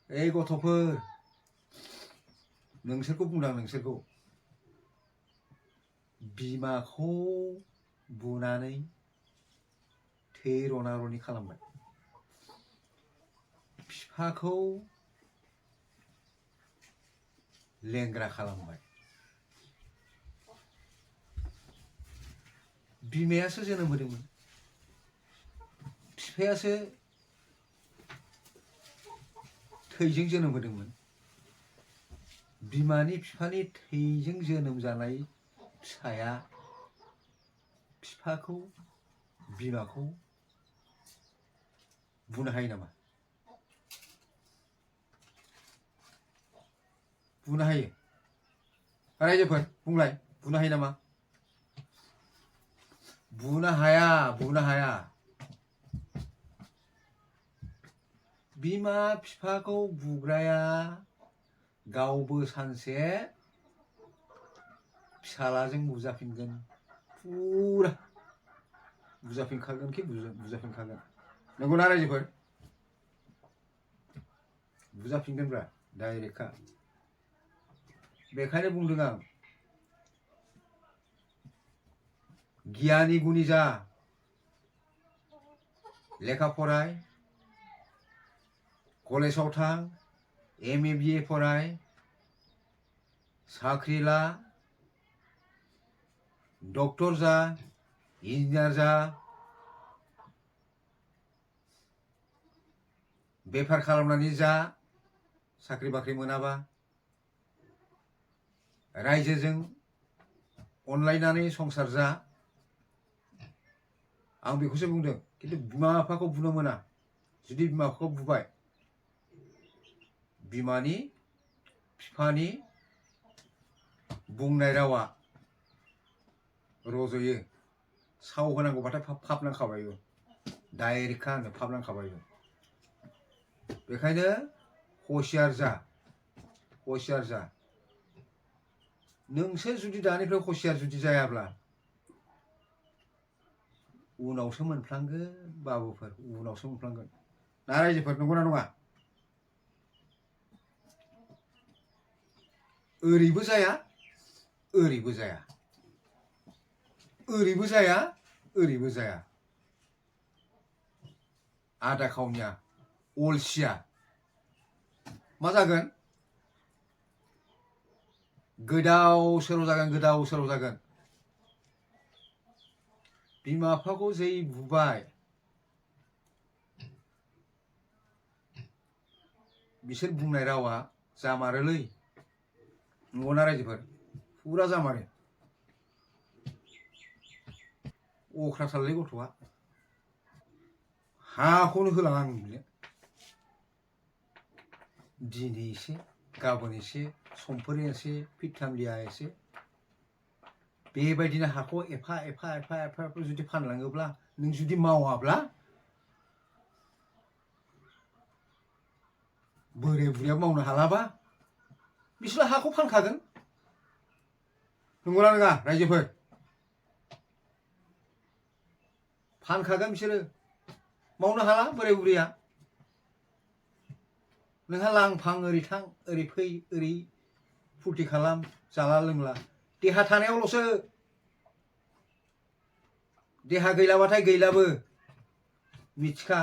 एइ गथ'फोर नोंसोरखौ बुंदां नोंसोरखौ बिमाखौ बुनानै थै रना रनि खालामबाय बिफाखौ लेंग्रा खालामबाय बिमायासो जोनोम होदोंमोन बिफायासो थैजों जोनोम होदोंमोन बिमानि बिफानि थैजों जोनोम जानाय फिसाया बिफाखौ बिमाखौ बुनो हायो नामा बुनो हायो रायजोफोर बुंलाय बुनो हायो नामा बुनो हाया बिमा बिफाखौ बुग्राया गावबो सानसे फिसालाजों बुजाफिनगोन पुरा बुजाफिनखागोन कि बुजाफिनखागोन नंगौना रायजोफोर बुजाफिनगोनब्रा डाइरेक्टखा बेखायनो बुंदों आं गियानि गुनि जा लेखा फराय कलेजाव थां MA BA फराय साख्रि ला डक्टर जा इन्जिनियार जा बेफार खालामनानै जा साख्रि बाख्रि मोनाबा रायजोजों अनलायनानै संसार जा आं बेखौसो बुंदों खिन्थु बिमा बिफाखौ बुनो मोना जुदि बिमा बिफाखौ बुबाय बिमानि बिफानि बुंनाय रावा रज'यो साव होनांगौबाथाय फाब नांखाबायबो डाइरेक्टखा होनो फाब नांखाबायबो बेखायनो हसियार जा नोंसोर जुदि दानिफ्राय हसियार जुदि जायाब्ला उनावसो मोनफ्लांगोन बाबुफोर उनावसो मोनफ्लांगोन ना रायजोफोर नंगौना नङा ओरैबो जाया ओरैबो जाया ओरैबो जाया ओरैबो जाया आदा खावनिया अलसिया मा जागोन गोदाव सोराव जागोन बिमा बिफाखौ जै बुबाय बिसोर बुंनाय रावा जामारोलै नंगौना रायजोफोर फुरा जामारो अख्राथारलै गथ'आ हाखौनो होलाङा आं बिनो दिनै एसे गाबोन एसे समफोर एसे फिथामलिया एसे बेबायदिनो हाखौ एफा जुदि फानलाङोब्ला नों जुदि मावाब्ला बोराय बुरैयाबो मावनो हालाबा बिसोर हाखौ फानखागोन नंगौना नङा रायजोफोर फानखागोन बिसोरो मावनो हाला बोराय बुरैया नोंहा लांफां ओरै थां ओरै फै ओरै फुरथि खालाम जाला लोंला देहा थानायावल'सो देहा गैलाबाथाय गैलाबो मिथिखा